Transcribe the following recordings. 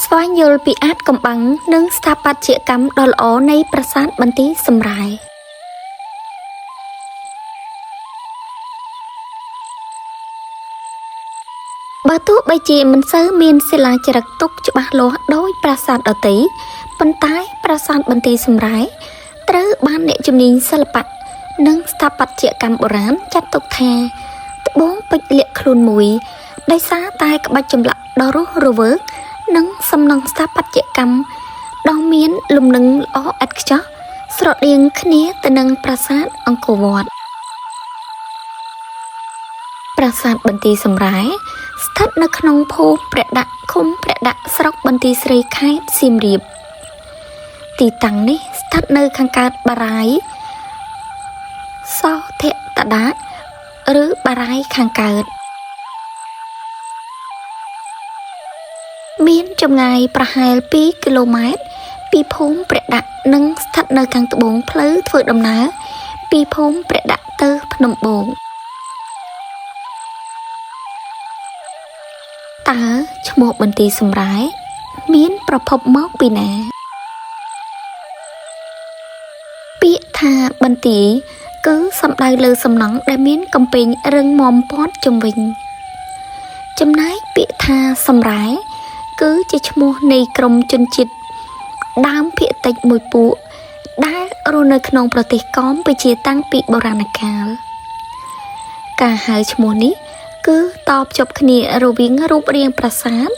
ស្វែងយល់ពីអាថ៌កំបាំងនិងស្ថាបត្យកម្មដ៏ល្អនៃប្រាសាទបន្ទាយសម្រាយបើទោះបីជាមិនសូវមានសិលាចារឹកទុកច្បាស់លាស់ដោយប្រាសាទដទៃប៉ុន្តែប្រាសាទបន្ទាយសម្រាយត្រូវបានអ្នកជំនាញសិល្បៈនិងស្ថាបត្យកម្មបុរាណចាត់ទុកថាត្បូងពេជ្រលាក់ខ្លួនមួយដោយសារតែក្បាច់ចម្លាក់ដ៏រស់រវើកនិងសំណង់ស្ថាបត្យកម្មដ៏មានលំនឹងល្អឥតខ្ចោះស្រដៀងគ្នាទៅនឹងប្រាសាទអង្គរវត្តប្រាសាទបន្ទាយសម្រាយស្ថិតនៅក្នុងភូមិព្រះដាក់ឃុំព្រះដាក់ស្រុកបន្ទាយស្រីខេត្តសៀមរាបទីតាំងនេះស្ថិតនៅខាងកើតបារាយសោធិតដាឬបារាយខាងកើតមានចម្ងាយប្រហែល2គីឡូម៉ែត្រពីភូមិព្រះដាក់និងស្ថិតនៅខាងត្បូងផ្លូវធ្វើដំណើរពីភូមិព្រះដាក់ទៅភ្នំបូកតើឈ្មោះបន្ទាយសម្រាយមានប្រភពមកពីណាពាក្យថាបន្ទាយគឺសំដៅលើសំណង់ដែលមានកំពែងរឹងមាំព័ទ្ធជុំវិញចំណែកពាក្យថាសម្រាយគឺជាឈ្មោះនៃក្រុមជនជាតិដើមភាគតិចមួយពួកដែលរស់នៅក្នុងប្រទេសកម្ពុជាតាំងពីបុរាណកាលការហៅឈ្មោះនេះគឺតភ្ជាប់គ្នារវាងរូបរាងប្រាសាទ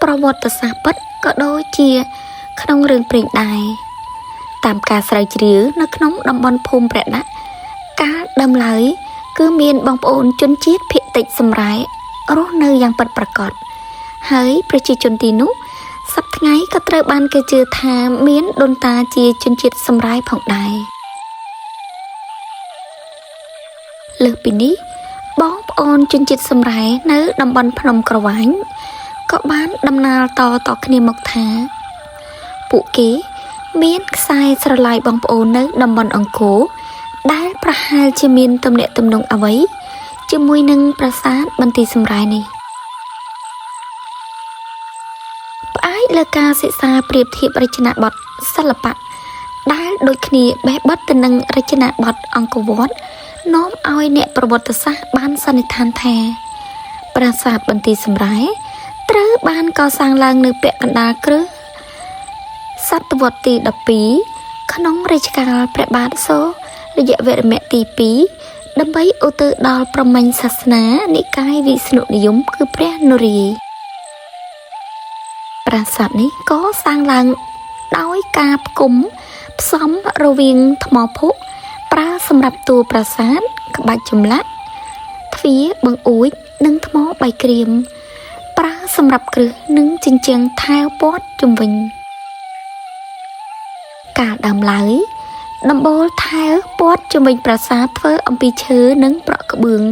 ប្រវត្តិសាស្ត្រពិតក៏ដូចជាក្នុងរឿងព្រេងដែរតាមការស្រាវជ្រាវនៅក្នុងតំបន់ភូមិព្រះដាក់កាលដើមឡើយគឺមានបងប្អូនជនជាតិភាគតិចសម្រាយរស់នៅយ៉ាងពិតប្រាកដហើយប្រជាជនទីនោះសប្តាហ៍ថ្ងៃក៏ត្រូវបានគេជឿថាមានដូនតាជាជនជាតិសម្រាយផងដែរលើសពីនេះបងប្អូនជនជាតិសម្រាយនៅតំបន់ភ្នំក្រវាញក៏បានដំណាលតៗគ្នាមកថាពួកគេមានខ្សែស្រឡាយបងប្អូននៅតំបន់អង្គរដែលប្រហែលជាមានទំនាក់ទំនងអ្វីជាមួយនឹងប្រាសាទបន្ទាយសម្រាយនេះផ្អែកលើការសិក្សាប្រៀបធៀបរចនាបថសិល្បៈដែលដូចគ្នាបេះបិទទៅនឹងរចនាបថអង្គរវត្តនាំឲ្យអ្នកប្រវត្តិសាស្ត្របានសន្និដ្ឋានថាប្រាសាទបន្ទាយសម្រាយត្រូវបានកសាងឡើងនៅពាក់កណ្ដាលគ្រឹះសតវត្សទី12ក្នុងរជ្ជកាលព្រះបាទសូរយវរមៈទី2ដើម្បីឧទ្ទិសដល់ព្រហ្មញ្ញសាសនានិកាយវិស្ណុនិយមគឺព្រះនរាយណ៍ប្រាសាទនេះក៏សាងឡើងដោយការផ្គុំផ្សំរវាងថ្មភក់ប្រើសម្រាប់តួប្រាសាទក្បាច់ចម្លាក់ទ្វារបង្អួចនិងថ្មបាយក្រៀមប្រើសម្រាប់គ្រឹះនិងជញ្ជាំងថែវព័ទ្ធជុំវិញកាលដើមឡើយដំបូលថែវព័ទ្ធជុំវិញប្រាសាទធ្វើអំពីឈើនិងប្រក់ក្បឿង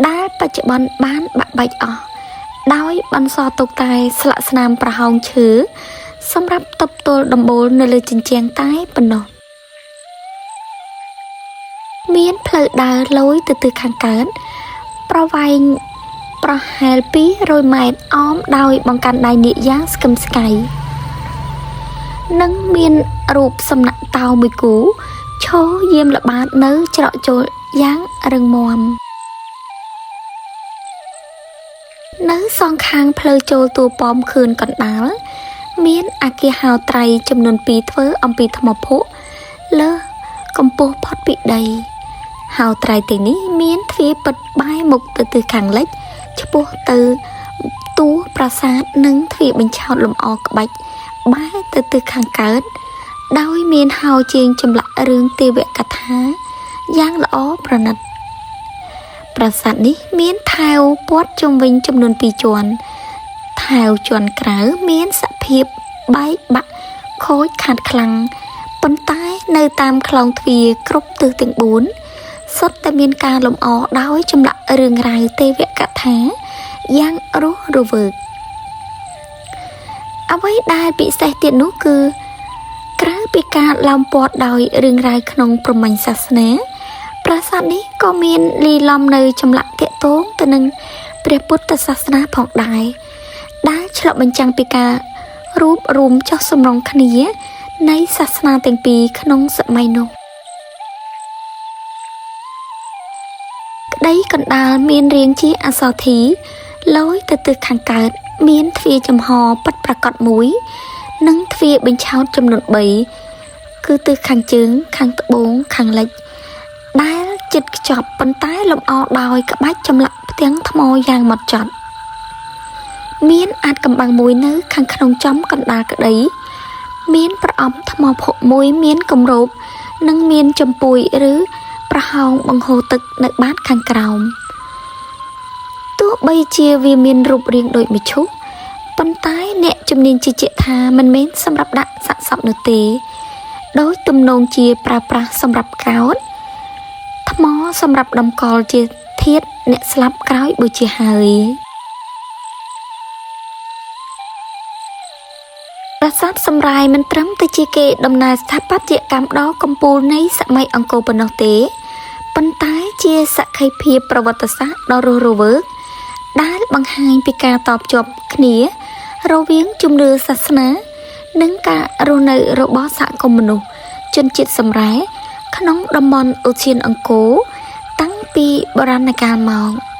ដែលបច្ចុប្បន្នបានបាក់បែកអស់ដោយបន្សល់ទុកតែស្លាកស្នាមប្រហោងឈើសម្រាប់ទប់ទល់ដំបូលនៅលើជញ្ជាំងតែប៉ុណ្ណោះមានផ្លូវដើរលយទៅទិសខាងកើតប្រវែងប្រហែល200ម៉ែត្រអមដោយបង្កាន់ដៃនាគយ៉ាងស្កឹមស្កៃនិងមានរូបសំណាក់តោមួយគូឈរយាមល្បាតនៅច្រកចូលយ៉ាងរឹងមាំនៅសងខាងផ្លូវចូលតួប៉មខឿនកណ្ដាលមានអគារហោត្រៃចំនួន2ធ្វើអំពីថ្មភក់លើកម្ពស់ផុតពីដីហោត្រៃទីនេះមានទ្វារពិតបែរមុខទៅទិសខាងលិចឆ្ពោះទៅតួប្រាសាទនិងទ្វារបញ្ឆោតលម្អក្បាច់បែរទៅទិសខាងកើតដោយមានហោជាងចម្លាក់រឿងទេវកថាយ៉ាងល្អប្រណិតប្រាសាទនេះមានថែវព័ទ្ធជុំវិញចំនួន2ជាន់ថែវជាន់ក្រៅមានសភាពបែកបាក់ខូចខាតខ្លាំងប៉ុន្តែនៅតាមខ្លោងទ្វារគ្រប់ទិសទាំង4សុទ្ធតែមានការលម្អដោយចម្លាក់រឿងរ៉ាវទេវកថាយ៉ាងរស់រវើកអ្វីដែលពិសេសទៀតនោះគឺក្រៅពីការឡោមព័ទ្ធដោយរឿងរ៉ាវក្នុងព្រហ្មញ្ញសាសនាប្រាសាទនេះក៏មានលីលំនៅចម្លាក់ទាក់ទងទៅនឹងព្រះពុទ្ធសាសនាផងដែរដែលឆ្លុះបញ្ចាំងពីការ រួបរួមចុះសម្រុងគ្នា នៃសាសនាទាំងពីរក្នុងសម័យនោះ ក្តីកណ្ដាលមានរាងជាអក្សរធីលយទៅទិសខាងកើត មានទ្វារចំហពិតប្រាកដមួយ និងទ្វារបញ្ឆោតចំនួន3គឺទិសខាងជើង ខាងត្បូងខាងលិច ដែលជិតខ្ចប់ប៉ុន្តែលម្អដោយក្បាច់ចម្លាក់ផ្ទាំងថ្មយ៉ាងម៉ត់ចត់ មានអាចកំបាំងមួយនៅខាងក្នុងចំកណ្ដាលក្តី មានប្រអប់ថ្មភក់មួយមានគម្របនិងមានចំពួយឬប្រហោងបង្ហូរទឹកនៅបាតខាងក្រោមទោះបីជាវាមានរូបរាងដូចមឈូសប៉ុន្តែអ្នកជំនាញជឿជាក់ថាមិនមែនសម្រាប់ដាក់សាកសពនោះទេ ដោយទំនងជាប្រើប្រាស់សម្រាប់កោតថ្មសម្រាប់តម្កល់ជាធាតុអ្នកស្លាប់ក្រោយបូជាហើយប្រាសាទសម្រាយមិនត្រឹមតែជាកេរដំណែលស្ថាបត្យកម្មដ៏កំពូលនៃសម័យអង្គរប៉ុណ្ណោះទេប៉ុន្តែជាសក្ខីភាពប្រវត្តិសាស្ត្រដ៏រស់រវើកដែលបង្ហាញពីការតភ្ជាប់គ្នារវាងជំនឿសាសនា និងការរស់នៅរបស់សហគមន៍មនុស្សជនជាតិសម្រែក្នុងតំបន់ឧទ្យានអង្គរតាំងពីបុរាណកាលមក។